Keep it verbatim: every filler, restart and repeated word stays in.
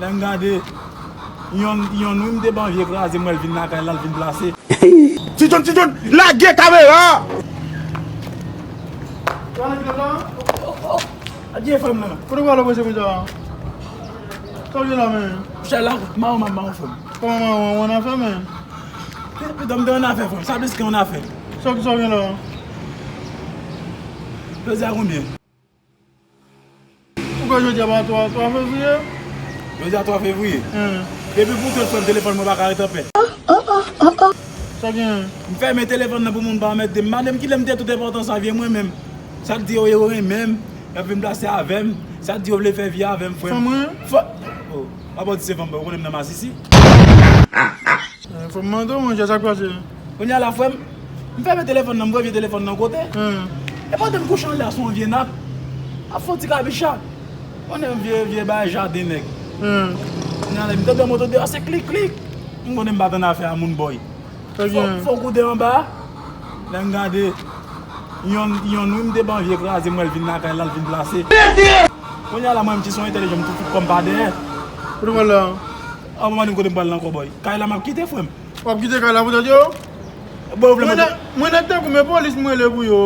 Lè m gade, yonn, yonn wi m te ban vye kraze, m wè l vin lakay la, l vin plase. Ti John, Ti John, lage kamera! Adye frè m nan. Kote w pral wè se konsa? Sa w gen la, men? Chè la, mawon, mawon, mawon, frè m. Kòman mawon, w annafè, men? Pito m te annafè, frè m. Sa plis ke annafè. Sa ki sa w gen la? Jodi a konbyen? Ou kwè jodi a pa twa, twa fevriye? Jodi a twa fevriye? Depi pou tout frè m, telefòn mwen pa ka ret anpè. Sa gen? M fèmen telefòn nan pou moun pa anmède m. Mande m kilè m te tout enpòtan sa vye mwen menm. Sa k di yo, yo renmen m, y ap vin plase avè m. Sa k di yo vle fè vi avè m, frè m. Fanm mwen? Fò, oh, pa pò di se fanm, ou konnen m nan masisi. Eh, fò m mande w, monchè, sa k pase? Kounye a la, frè m, m fèmen telefòn nan, m voye vye telefòn nan kote. Hmm. E pandan m kouche anlè a sou yon vye nat, ap fè yon ti kabicha. Konnen vye, vye bagay jaden nèg. Hmm. Kounye a la, m tande yon moto deyò, se klik, klik. M konnen m pa t annafè a moun, bòy. Fò, fò w koute anba. Lè m gade, yonn, yonn wi m te ban vye kraze, m wè l vin lakay la, l vin plase. Kounye a la, mwen, m ti son entèlijan, m tou fout kò m pa dèyè. Kote w pral la? An, mwen, m kote m pral la ankò, bòy. Kay la, m ap kite, frè m. W ap kite kay la pou tèt yo? Bon, ou vle mwen nèg, mwen nèg tankou men polis m rele pou yo.